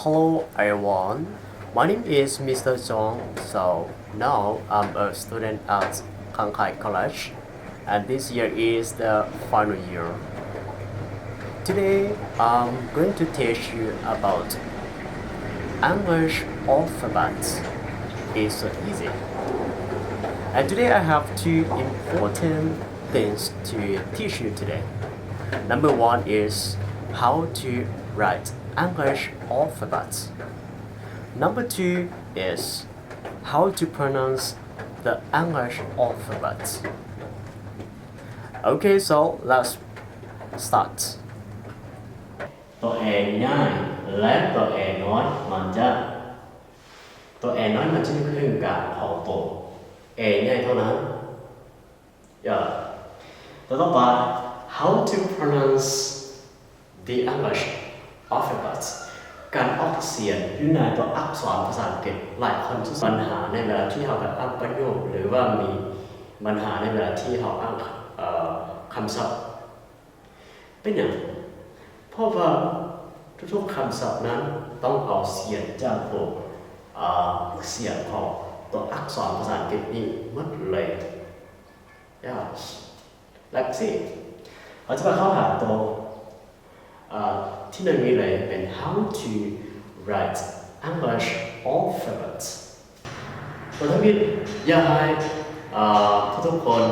Hello everyone, my name is Mister Chong. So now I'm a student at Kangkai College, and this year is the final year. Today I'm going to teach you about English alphabet. It's so easy. And today I have two important things to teach you today. Number one is how to write English alphabet. Number two is how to pronounce the English alphabet. Okay, so let's start. ຕົວ A ໃຫຍ່ ແລະ ຕົວ A ນ້ອຍ ມັນຈະ ຕົວ A ນ້ອຍ ມັນຈະຢູ່ເຄິ່ງກາງຂອງຕົວ A ໃຫຍ່ເທົ່ານັ້ນ. ຢ່າ ຕໍ່ໄປ how to pronounce the English alphabet. ການອອກສຽງຢູ່ໃນຕົວອັກສອນພາສາອັງກິດ. ຫຼາຍຄົນຈະມີບັນຫາໃນເວລາທີ່ເຮົາໄປອ່ານປະໂຫຍກ ຫຼືວ່າມີບັນຫາໃນເວລາທີ່ເຮົາອ່ານ ເອີ ຄຳສັບ. ເປັນຫຍັງ? ເພາະວ່າທຸກໆຄຳສັບນັ້ນຕ້ອງເອົາສຽງຈາກຕົວ ອາ ສຽງຂອງຕົວອັກສອນພາສາອັງກິດນີ້ໝົດເລີຍ. Yes. Let's see. ເຮົາຈະມາເຂົ້າຫາຕົວ ອາ ທີໜຶ່ງນີ້ເລີຍ ເປັນ how to write English alphabet. ຕົວທຳອິດ ຢາກໃຫ້ ອາ ທຸກໆຄົນ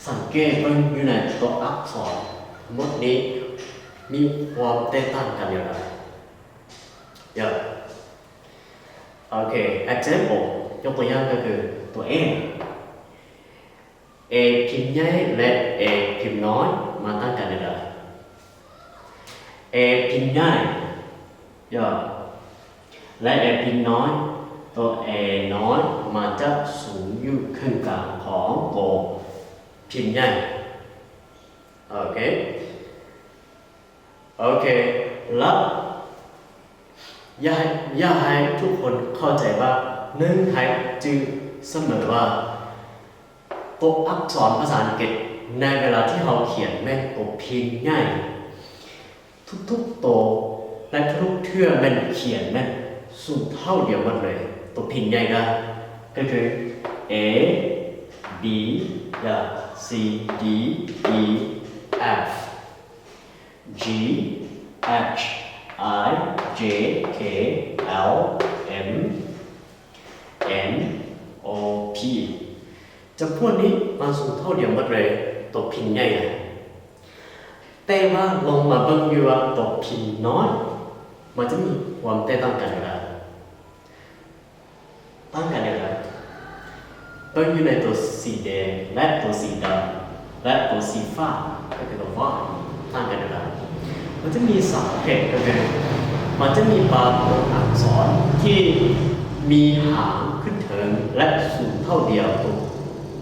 ສັງເກດເບິ່ງຢູ່ໃນຕົວອັກສອນໝົດນີ້ ມີຄວາມແຕກຕ່າງກັນຢ່າງໃດ? ຢ່າ ໂອເຄ example ຍົກຕົວຢ່າງກໍຄືຕົວ A. A ພິມໃຫຍ່ ແລະ A ພິມນ້ອຍ ມັນຕ່າງກັນແນວໃດ? A ພິມໃຫຍ່ ຢ່າ ແລະ A ພິມນ້ອຍ ຕົວ A ນ້ອຍ ມັນຈະສູງຢູ່ເຄິ່ງກາງຂອງຕົວພິມໃຫຍ່. ໂອເຄ ໂອເຄ ແລ້ວ ຢາກໃຫ້ ຢາກໃຫ້ທຸກຄົນເຂົ້າໃຈວ່າ ໜຶ່ງ ໃຫ້ຈື່ສະເໝີວ່າ ຕົວອັກສອນພາສາອັງກິດໃນເວລາທີ່ເຮົາຂຽນແມ່ນຕົວພິມໃຫຍ່ ທຸກໆໂຕ ແລະ ທຸກໆເທື່ອແມ່ນຂຽນແມ່ນສູງເທົ່າດຽວໝົດເລີຍ. ຕົວພິມໃຫຍ່ກໍ ກໍຄື A B ແລ້ວ C D E F G H I J K L M N O P. ຈຳພວກນີ້ມັນສູງເທົ່າດຽວໝົດເລີຍ ຕົວພິມໃຫຍ່ນະ. ແຕ່ວ່າລອງມາເບິ່ງຢູ່ວ່າຕົວພິມນ້ອຍ ມັນຈະມີຄວາມແຕກຕ່າງກັນແນວໃດ? ຕ່າງກັນແນວໃດ? ເບິ່ງຢູ່ໃນຕົວສີແດງ ແລະ ຕົວສີດຳ ແລະ ຕົວສີຟ້າ ກໍຄືຕົວ Y ຕ່າງກັນແນວໃດ? ມັນຈະມີສາເຫດ ກໍຄືມັນຈະມີບາງຕົວອັກສອນທີ່ມີຫາງຂຶ້ນເທິງ ແລະ ສູງເທົ່າດຽວຕົວ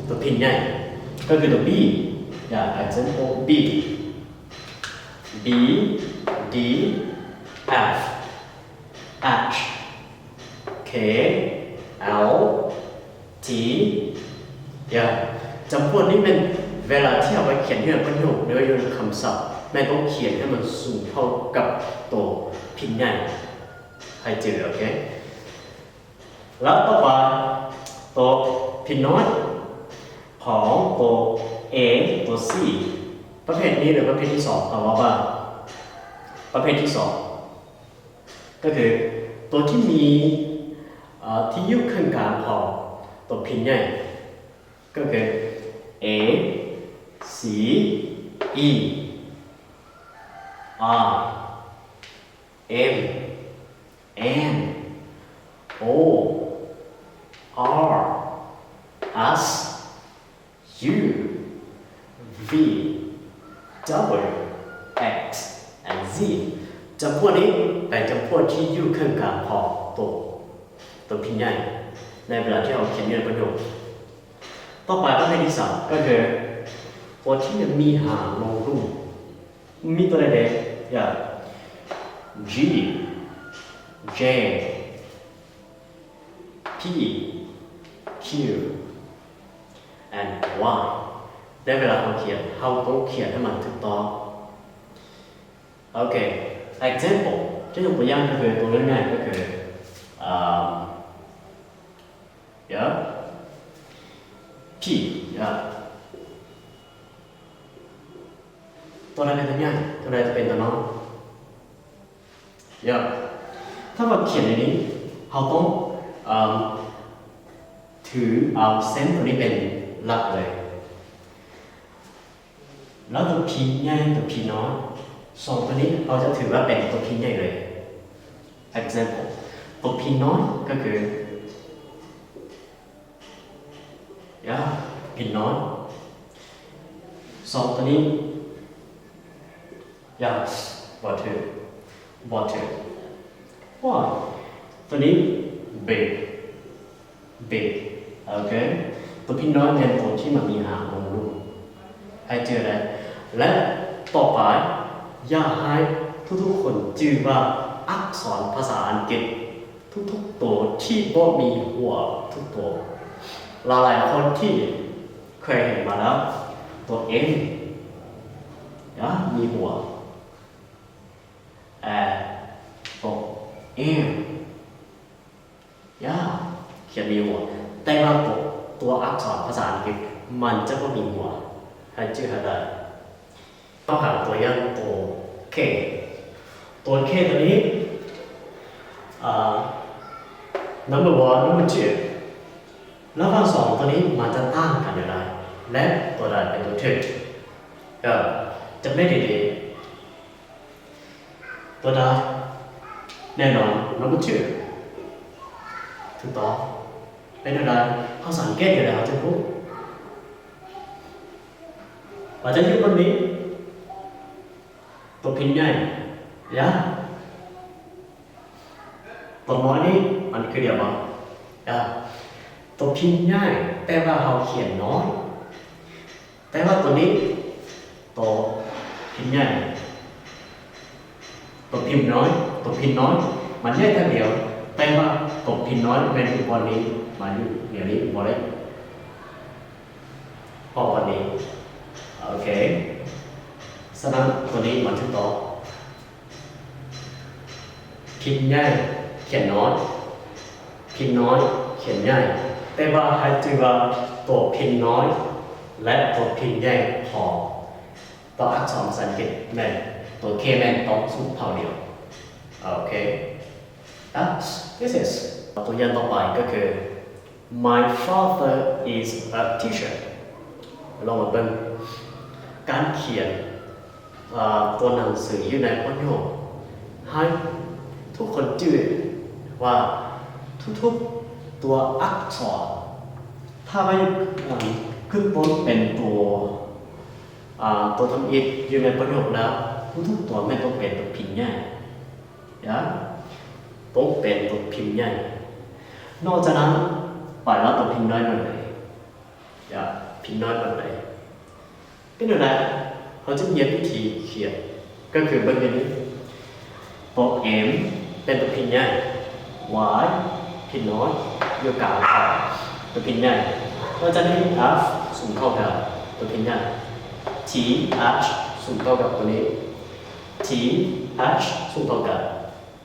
ຕົວພິມໃຫຍ່ ກໍຄືຕົວ B. ຢ່າງ example B, B, D, F, H, K, L, T. ຢ່າ ຈຳພວກນີ້ແມ່ນເວລາທີ່ເຮົາໄປຂຽນຢູ່ໃນປະໂຫຍກ ຫຼືວ່າຢູ່ໃນຄຳສັບ ແມ່ນຕ້ອງຂຽນໃຫ້ມັນສູງເທົ່າກັບຕົວພິມໃຫຍ່ ໃຫ້ຈື່ ໂອເຄ. ແລ້ວຕໍ່ໄປ ຕົວພິມນ້ອຍຂອງຕົວ A ຕົວ C ປະເພດນີ້ ຫຼື ປະເພດທີສອງ ເຮົາເວົ້າວ່າປະເພດທີສອງ ກໍຄືຕົວທີ່ມີ ເອີ ທີ່ຢູ່ເຄິ່ງກາງຂອງຕົວພິມໃຫຍ່ ກໍຄື A C E R M N O R S U V W X and Z. ຈຳພວກນີ້ເປັນຈຳພວກທີ່ຢູ່ເຄິ່ງກາງຂອງຕົວ ຕົວພິມໃຫຍ່ ໃນເວລາທີ່ເຮົາຂຽນຢູ່ໃນປະໂຫຍກ. ຕໍ່ໄປປະເພດທີສາມ ກໍຄືຕົວທີ່ມັນມີຫາງລົງລຸ່ມ. ມີຕົວໃດແດ່? ຢ່າ G J P Q and Y. ໃນເວລາເຮົາຂຽນ ເຮົາຕ້ອງຂຽນໃຫ້ມັນຖືກຕ້ອງ. ໂອເຄ example ຈະຍົກຕົວຢ່າງກໍຄື ຕົວງ່າຍໆກໍຄື ເອີ P ຕົວໃດເປັນຕົວໃຫຍ່ ຕົວໃດຈະເປັນຕົວນ້ອຍ? ຢ່າ ຖ້າວ່າຂຽນໃນນີ້ ເຮົາຕ້ອງ ເອີ ຖືເອົາເສັ້ນຕົວນີ້ເປັນຫຼັກເລີຍ ແລ້ວຕົວ P ໃຫຍ່ ຕົວ P ນ້ອຍ ສອງຕົວນີ້ເຮົາຈະຖືວ່າເປັນຕົວ P ໃຫຍ່ເລີຍ. Example ຕົວ P ນ້ອຍກໍຄື ຢ່າ P ນ້ອຍ ສອງຕົວນີ້ Yes, water, water. Why? ຕົວນີ້ big, big. ໂອເຄ ຕົວ P ນ້ອຍແມ່ນຕົວທີ່ມັນມີຫາງລົງລຸ່ມ ໃຫ້ຈື່ໄດ້. ແລະ ຕໍ່ໄປ ຢາກໃຫ້ທຸກໆຄົນຈື່ວ່າອັກສອນພາສາອັງກິດ ທຸກໆໂຕທີ່ບໍ່ມີຫົວທຸກໂຕ. ຫຼາຍໆຄົນທີ່ເຄີຍເຫັນມາແລ້ວ ຕົວ M ຢ່າ ມີຫົວ ແອ ຕົວ M ຢ່າ ຂຽນມີຫົວ ແຕ່ວ່າຕົວ ຕົວອັກສອນພາສາອັງກິດ ມັນຈະບໍ່ມີຫົວ ໃຫ້ຈື່ໃຫ້ໄດ້. ເຮົາຫາຕົວຢ່າງຕົວ K ຕົວ K ຕົວນີ້ ອ່າ number one number two ລະຫວ່າງສອງຕົວນີ້ມັນຈະຕ່າງກັນແນວໃດ ແລະ ຕົວໃດເປັນຕົວຖືກ? ເອີ ຈຳໄດ້ດີໆ ຕົວໃດ? ແນ່ນອນ number two ຖືກຕ້ອງ. ເປັນແນວໃດ? ເຮົາສັງເກດຢູ່ແລ້ວເຮົາຈະຮູ້ ວ່າຈະຢູ່ບ່ອນນີ້ ຕົວພິມໃຫຍ່ ຢ່າ ຕົວນ້ອຍນີ້ມັນຄືດຽວບໍ່? ຢ່າ ຕົວພິມໃຫຍ່ ແຕ່ວ່າເຮົາຂຽນນ້ອຍ ແຕ່ວ່າຕົວນີ້ ຕົວພິມໃຫຍ່ ຕົວພິມນ້ອຍ ຕົວພິມນ້ອຍ ມັນໃຫຍ່ແຕ່ດຽວ ແຕ່ວ່າຕົວພິມນ້ອຍແມ່ນຢູ່ບ່ອນນີ້ ມາຢູ່ແນວນີ້ບໍ່ໄດ້ ເພາະວ່ານີ້ ໂອເຄ ສະນັ້ນຕົວນີ້ມັນຖືກຕ້ອງ ພິມໃຫຍ່ຂຽນນ້ອຍ ພິມນ້ອຍຂຽນໃຫຍ່ ແຕ່ວ່າໃຫ້ຈື່ວ່າຕົວພິມນ້ອຍ ແລະ ຕົວພິມໃຫຍ່ຂອງຕົວອັກສອນພາສາອັງກິດແມ່ນຕົວ K ແມ່ນຕ້ອງສູງເທົ່າດຽວ ໂອເຄ Yes, this is ຕົວຢ່າງຕໍ່ໄປກໍຄື My father is a teacher. ລອງມາເບິ່ງການຂຽນ ເອີ ຕົວໜັງສືຢູ່ໃນປະໂຫຍກ ໃຫ້ທຸກຄົນຈື່ວ່າທຸກໆຕົວອັກສອນ ຖ້າວ່າ ເອີ ຂຶ້ນຕົ້ນເປັນຕົວ ອາ ຕົວທຳອິດຢູ່ໃນປະໂຫຍກແລ້ວ ທຸກໆຕົວແມ່ນຕ້ອງເປັນຕົວພິມໃຫຍ່ ຢ່າ ຕ້ອງເປັນຕົວພິມໃຫຍ່. ນອກຈາກນັ້ນ ໄປວ່າຕົວພິມນ້ອຍແບບໃດ? ຢ່າ ພິມນ້ອຍແບບໃດ? ເປັນແນວໃດ? ເຮົາຈະມີວິທີຂຽນ ກໍຄືເບິ່ງຢູ່ນີ້ ຕົວ M ເປັນຕົວພິມໃຫຍ່ Y ພິມນ້ອຍ ຢູ່ກາງຂອງຕົວພິມໃຫຍ່ ນອກຈາກນີ້ F ສູງເທົ່າກັບຕົວພິມໃຫຍ່ T H ສູງເທົ່າກັບຕົວນີ້ T H ສູງເທົ່າກັນ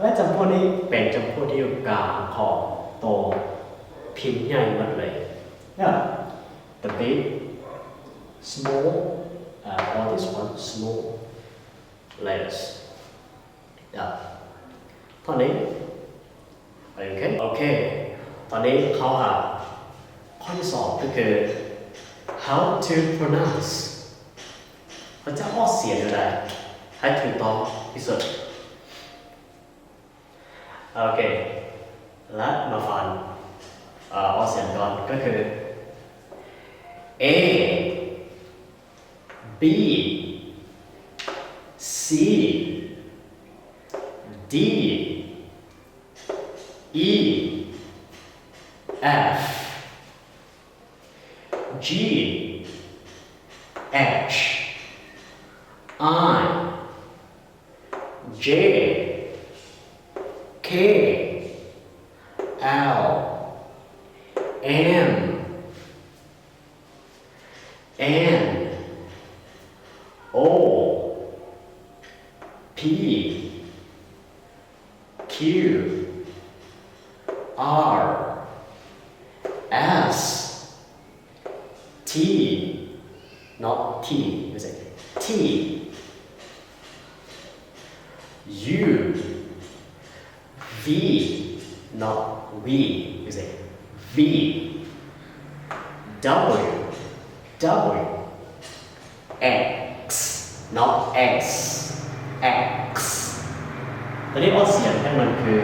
ແລະ ຈຳພວກນີ້ເປັນຈຳພວກທີ່ຢູ່ກາງຂອງໂຕພິມໃຫຍ່ໝົດເລີຍ Yeah, the big, small, uh, all this one, small letters. Yeah. ເທົ່ານີ້ ໂອເຄ ໂອເຄ ຕອນນີ້ເຂົ້າຫາຂໍ້ທີສອງ ກໍຄື how to pronounce ເຮົາຈະອອກສຽງແນວໃດໃຫ້ຖືກຕ້ອງທີ່ສຸດ? ໂອເຄ ແລະ ມາຟັງ ເອີ ອອກສຽງກ່ອນ ກໍຄື A B C D E F G H I J K L M N O P R, S, T, not T, you say T, U, V, not V, you say V, W, W, X, not S, X. ຕົວນີ້ອອກສຽງໃຫ້ມັນຄື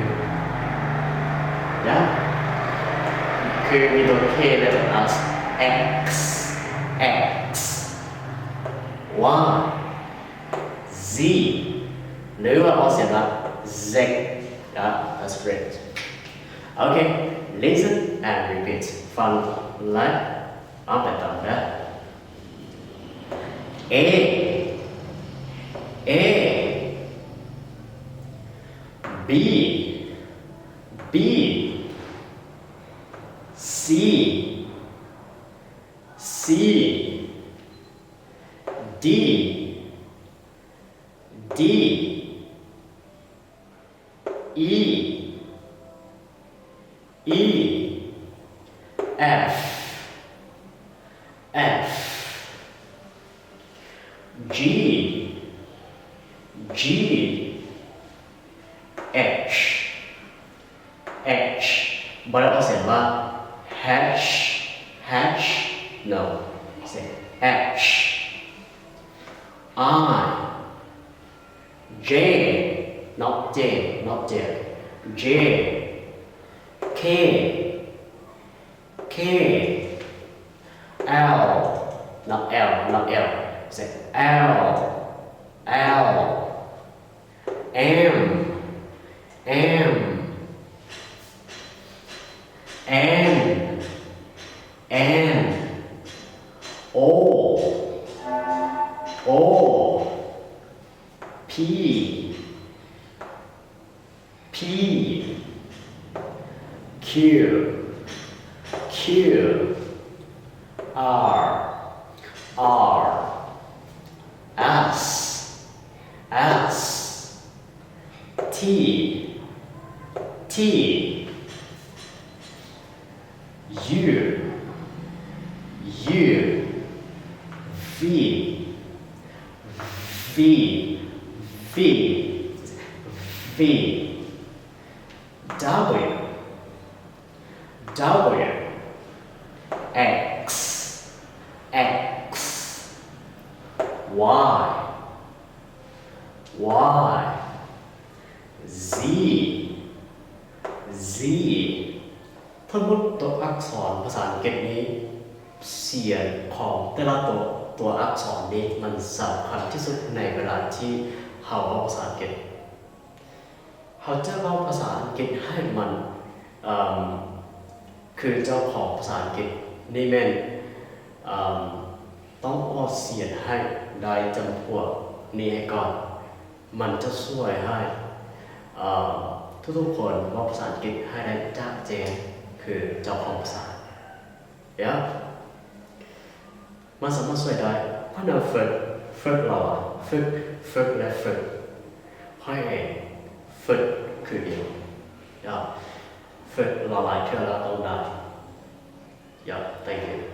ນະ ຄືມີຕົວ K ແລະຕົວ S, X, X, Y, Z ຫຼືວ່າອອກສຽງວ່າ Z ນະ that's great. Okay, listen and repeat. ຟັງ ແລະ ເອົາໄປຕາມເດີ. A, A, B, B, C, C, D, D, E, E, F, F, G, G, H, H. ບໍ່ໄດ້ອອກສຽງວ່າ H, H, no, say H. I, J, not J, not J, J, K, K, L, not L, not L, say L, L, M, M, N, N, O, O, P, P, Q, Q, R, R, S, S, T, T, U, U, V, V, V, V, W, W, X, X, Y, Y, Z, Z. ທັງໝົດຕົວອັກສອນພາສາອັງກິດນີ້ ສຽງຂອງແຕ່ລະຕົວ ຕົວອັກສອນນີ້ມັນສຳຄັນທີ່ສຸດໃນເວລາທີ່ເຮົາເວົ້າພາສາອັງກິດ. ເຮົາຈະເວົ້າພາສາອັງກິດໃຫ້ມັນ ເອີ່ມ ຄືເຈົ້າຂອງພາສາອັງກິດນີ້ແມ່ນ ເອີ່ມ ຕ້ອງອອກສຽງໃຫ້ໄດ້ຈຳພວກນີ້ໃຫ້ກ່ອນ. ມັນຈະຊ່ວຍໃຫ້ ເອີ່ມ ທຸກໆຄົນເວົ້າພາສາອັງກິດໃຫ້ໄດ້ຈະແຈ້ງຄືເຈົ້າຂອງພາສາ. ເອີ່ມ ມັນສາມາດຊ່ວຍໄດ້. ພະນາຝຶກ, ຝຶກລາວ ຝຶກ, ຝຶກ ແລະ ຝຶກ. ຂ້ອຍເອງ ຝຶກຄືດຽວ. ເອີ່ມ ຝຶກຫຼາຍໆເທື່ອລະຕ້ອງໄດ້. Yeah, thank you.